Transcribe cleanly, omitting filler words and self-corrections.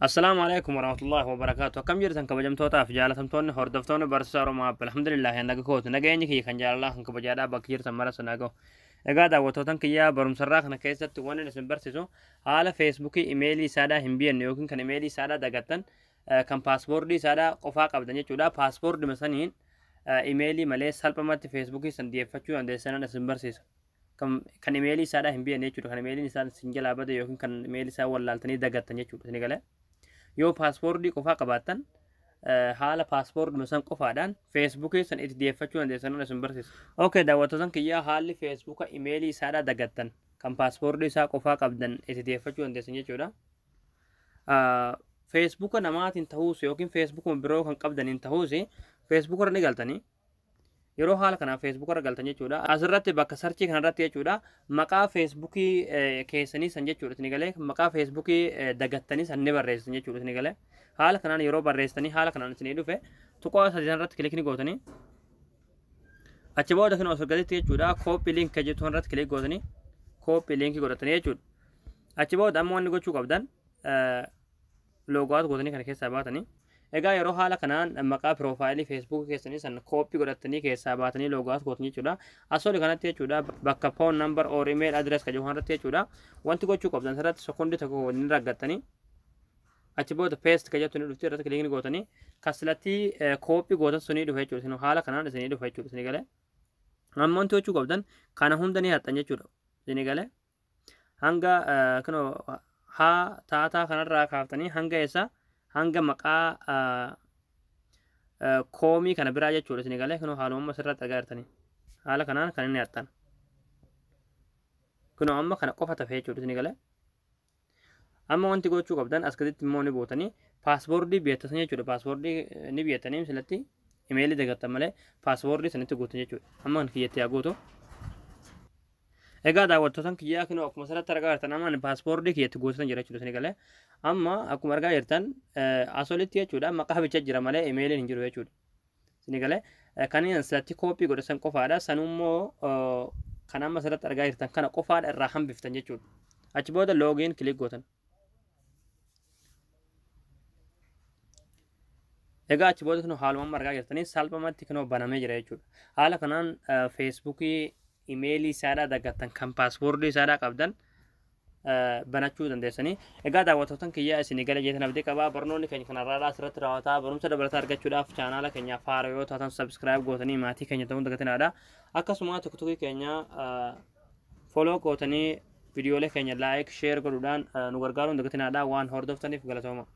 Assalaamu alaikum warahmatullahi wabarakaatu. Akkam jirtan kabajamtootaaf jaalatamtoonni hordoftoonni barsiisaa Oromoo App? Alhamdulillah, naga kootu, nageenyi kiyya kan jaalalaa kan kabajaadhaa bakka jirtan mara sana gahu. Egaa daawwattootan kiyyaa, barumsarraa kana keessatti wanni isin barsiisu haala Feesbuukii imeelii isaadhaa hin beekne yookiin kan imeelii isaadhaa dagattan, kan passwordii isaadhaa qofaa qabdan jechuudha. Passwordii saniin imeelii malee salphumatti Feesbuukii san deeffachuu dandeessanan isin barsiisa. Kan imeelii isaadhaa hin beekne jechuudha. Kan imeeliin isaa isin jalaa bade yookiin kan imeelii isaa wallaaltanii dagattan jechuudha. Isin galee yoo passwordii qofaa qabaattan, haala passwordii san qofaadhaan Feesbuukii san itti deeffachuu dandeessanan isin barsiisa. Okay, daawwattootan kiyyaa, haalli Feesbuuka imeelii isaadhaa dagattan kan passwordii isaa qofaa qabdan itti deeffachuu dandeessan jechuudha. Feesbuuka namaatiin ta'uus yookiin Feesbuukuma biroo kan qabdaniin ta'uus, Feesbuuka irra ni galtanii. Yeroo haala kanaan Feesbuuka irra galtan jechuudha. Asirratti bakka searchii kanarratti jechuudha, maqaa Feesbuukii keessanii san jechuudha. Isin galee, maqaa Feesbuukii dagattanii san ni barreessitan jechuudha. Isin galee, haala kanaan yeroo barreessitanii haala kanaan isinii dhufe, tuqaa sadii irratti click ni gootanii, achi booda kan osoo gaditti jechuudha, copy link jettu irratti click gootanii copy linkii godhatanii jechuudha. Achi booda amma wanni gochuu qabdan logout gootanii kana keessaa baatanii. Egaa yeroo haala kanaan maqaa profileii Feesbuukii keessanii san copy godhatanii keessaa baatanii logout gootanii jechuudha. Asoli kanatti jechuudha, bakka phone number or email address kan jedhu kanarratti jechuudha. Wanti gochuu qabdan asirratti sekondii tokko waliin raggattanii, achi booda paste kan jettu ni dhufti, irratti clickni gootanii kasilatti copy gootan sunii dhufa jechuudha. Isin haala kanaan isinii dhufa jechuudha. Isinii galee. Amma wanti gochuu qabdan kana hunda ni haxxan jechuudha. Isinii galee. Hanga kunoo haa taataa kanarraa kaaftanii hanga eessa, hanga maqaa koomii kana biraa jechuudha. Isin galee, kunoo haaluma asirratti argaa jirtanii haala kanaan kan inni haxxan kunoo amma kana qofa tafe jechuudha. Isin galee, amma wanti gochuu qabdan as gaditti immoo ni buutanii passwordii beektatan jechuudha. Passwordii ni beektanii, silatti imeelii dagattan malee passwordii sanitti guutan jechuudha. Amma kan kiyyatti haa guutu. Egaa daawwattootan kiyyaa, kunoo akkuma asirratti argaa jirtan amma ani passwordii kiyyatti guutan jira jechuudha. Isin galee, amma akkuma argaa jirtan asolitti jechuudha, maqaa bicha jira malee imeeliin hin jiru jechuudha. Isin galee, kan inni asirratti copy godhatan qofaadha. Sanummoo kan amma asirratti argaa jirtan kana qofaadha irraa hambiftan jechuudha. Achi booda login click gootan. Egaa achi booda kunoo haaluma amma argaa jirtanii salphumatti kunoo banamee jira jechuudha. Haala kanaan Feesbuukii imeelii isaadhaa dagattan kan passwordii isaadhaa qabdan banachuu dandeessanii. Egaa daawwattootan kiyyaa, isinii gala jeetan abdii qabaa. Barnoonni keenya kanarraadhaa asirratti raawwataa. Barumsa dabalataa argachuudhaaf chaanaala keenyaaf haara yoo taatan subscribe gootanii maatii keenya ta'uu dagatinaadha. Akkasuma TikTokii keenya follow gootanii viidiyoolee keenya like, share godhuudhaan nu gargaaruun dagatinaadha. Waan hordoftaniif galatooma.